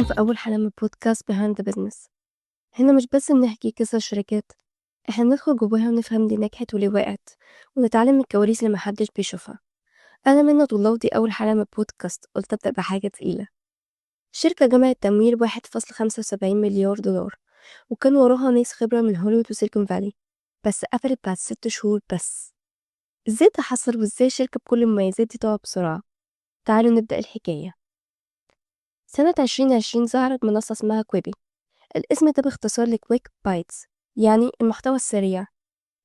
في أول حلقة من بودكاست Behind the Business. هنا مش بس بنحكي قصص شركات، احنا بندخل جواها ونفهم ليه نجحت وليه وقعت، ونتعلم من الكواليس اللي محدش بيشوفها. أنا منة الله، ودي أول حلقة من البودكاست. قلت أبدأ بحاجة تقيلة. الشركة جمعت تمويل 1.75 مليار دولار، وكان وراها ناس خبرة من هوليوود وسيليكون فالي، بس قفلت بعد 6 شهور بس. ازاي ده حصل؟ وازاي شركة بكل المميزات دي تقع بسرعة؟ تعالوا نبدأ الحكاية. سنة 2020 ظهرت منصة اسمها Quibi. الاسم ده باختصار ل quick bites، يعني المحتوى السريع.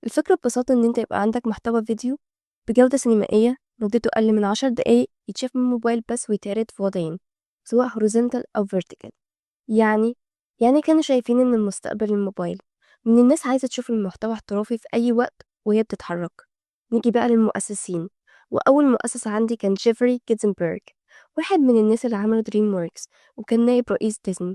الفكرة ببساطة إن أنت يبقى عندك محتوى فيديو بجودة سينمائية، مدته أقل من 10 دقايق، يتشاف من الموبايل بس، ويتعرض في وضعين، سواء horizontal أو vertical. يعني كانوا شايفين إن المستقبل الموبايل، وإن الناس عايزة تشوف المحتوى احترافي في أي وقت وهي بتتحرك. نيجي بقى للمؤسسين، وأول مؤسس عندي كان جيفري كاتزنبرج، واحد من الناس اللي عملوا DreamWorks وكان نائب رئيس ديزني.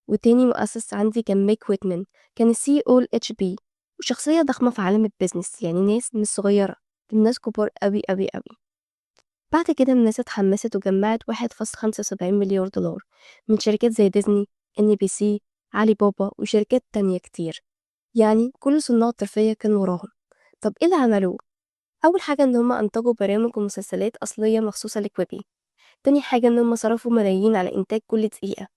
وتاني مؤسس عندي كان ميك ويتمان، كان ال CEO ل HP وشخصية ضخمة في عالم ال business. يعني ناس مش صغيرة، دول ناس كبار أوي أوي أوي. بعد كده الناس اتحمست وجمعت 1.75 مليار دولار من شركات زي ديزني، NBC، علي بابا وشركات تانية كتير. يعني كل صناع الترفيه كان وراهم. طب ايه اللي عملوه؟ أول حاجة إن هما أنتجوا برامج ومسلسلات أصلية مخصوصة ل Quibi. تاني حاجة إن هما صرفوا ملايين على إنتاج كل دقيقة.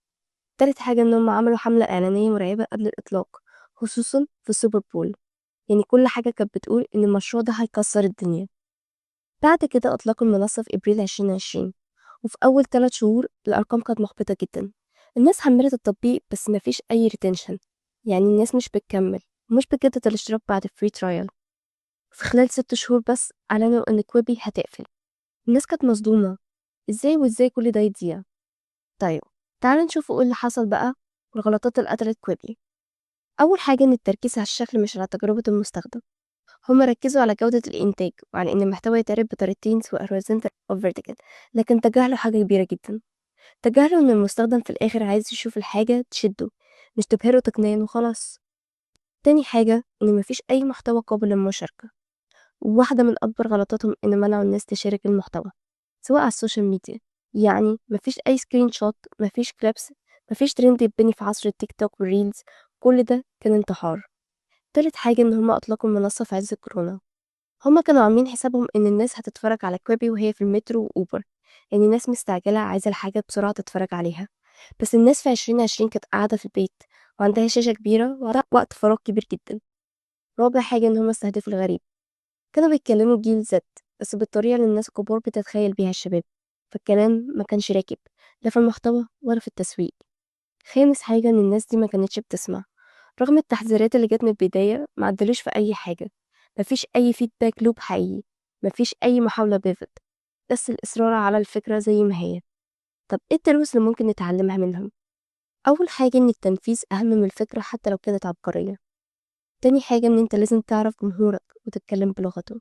تالت حاجة إن هما عملوا حملة إعلانية مرعبة قبل الإطلاق، خصوصا في ال Super Bowl. يعني كل حاجة كانت بتقول إن المشروع ده هيكسر الدنيا. بعد كده أطلقوا المنصة في إبريل 2020، وفي أول 3 شهور الأرقام كانت محبطة جدا. الناس حملت التطبيق بس مفيش أي retention، يعني الناس مش بتكمل ومش بتجدد الاشتراك بعد free trial. في خلال 6 شهور بس أعلنوا إن Quibi هتقفل. الناس كانت مصدومة، إزاي وإزاي كل ده يضيع؟ طيب، تعالوا نشوف ايه اللي حصل بقى والغلطات اللي قتلت Quibi. أول حاجة إن التركيز على الشكل مش على تجربة المستخدم. هما ركزوا على جودة الإنتاج وعلى إن المحتوى يتعرض بطريقتين، سواء horizontal أو vertical، لكن تجاهلوا حاجة كبيرة جدا. تجاهلوا إن المستخدم في الآخر عايز يشوف الحاجة تشده، مش تبهره تقنيا وخلاص. تاني حاجة إن مفيش أي محتوى قابل للمشاركة. وواحدة من أكبر غلطاتهم إن منعوا الناس تشارك المحتوى سواء على ال social media. يعني مفيش أي screenshot، مفيش clips، مفيش ترند يتبني. في عصر التيك توك وال reels كل ده كان انتحار. تالت حاجة إن هما أطلقوا المنصة في عز الكورونا. هما كانوا عاملين حسابهم إن الناس هتتفرج على Quibi وهي في المترو وأوبر، يعني الناس مستعجلة عايزة الحاجة بسرعة تتفرج عليها. بس الناس في 2020 كانت قاعدة في البيت وعندها شاشة كبيرة ووقت فراغ كبير جدا. رابع حاجة إن هما استهدفوا الغريب. كانوا بيتكلموا جيل Z بس بالطريقة اللي الناس الكبار بتتخيل بيها الشباب، فالكلام ما كانش راكب لا في المحتوى ولا في التسويق. خامس حاجة إن الناس دي ما كانتش بتسمع. رغم التحذيرات اللي جت من البداية ما عدلوش في أي حاجة. مفيش أي feedback loop حقيقي، مفيش أي محاولة pivot، بس الإصرار على الفكرة زي ما هي. طب إيه الدروس اللي ممكن نتعلمها منهم؟ أول حاجة إن التنفيذ أهم من الفكرة حتى لو كانت عبقرية. تاني حاجة إن أنت لازم تعرف جمهورك وتتكلم بلغته.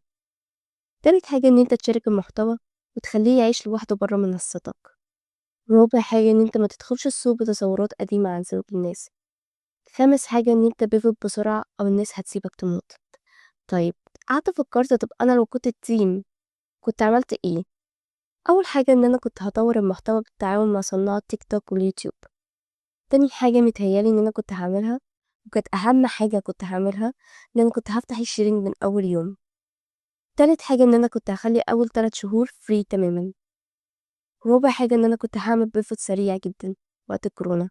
تالت حاجة إن أنت تشارك المحتوى وتخليه يعيش لوحده برا منصتك. رابع حاجة إن أنت ما تدخلش السوق بتصورات قديمة عن ذوق الناس. خامس حاجة إن أنت pivot بسرعة أو الناس هتسيبك تموت. طيب، قعدت فكرت، طب أنا لو كنت ال team كنت عملت إيه؟ أول حاجة إن أنا كنت هطور المحتوى بالتعاون مع صناع التيك توك واليوتيوب. تاني حاجة متهيألي إن أنا كنت هعملها، وكانت أهم حاجة كنت هعملها، إن أنا كنت هفتح ال sharing من أول يوم. تالت حاجة إن أنا كنت هخلي أول 3 شهور free تماما. رابع حاجة إن أنا كنت هعمل pivot سريع جدا وقت الكورونا،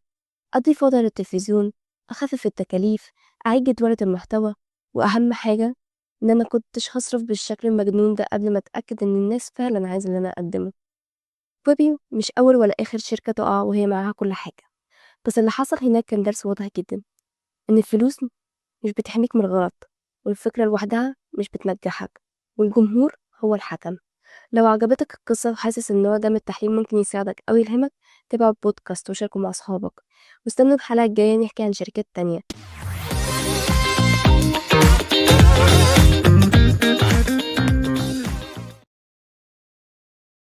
أضيف وضع للتلفزيون، أخفف التكاليف، أعيد جدولة المحتوى. وأهم حاجة إن أنا كنتش هصرف بالشكل المجنون ده قبل ما أتأكد إن الناس فعلا عايزة اللي أنا أقدمه. Quibi مش أول ولا آخر شركة تقع وهي معاها كل حاجة، بس اللي حصل هناك كان درس واضح جدا، إن الفلوس مش بتحميك من الغلط، والفكرة لوحدها مش بتنجحك، والجمهور هو الحكم. لو عجبتك القصة وحاسس إن النوع ده من التحليل ممكن يساعدك أو يلهمك، تابع البودكاست وشاركه مع أصحابك، واستنوا الحلقة الجاية نحكي عن شركات تانية.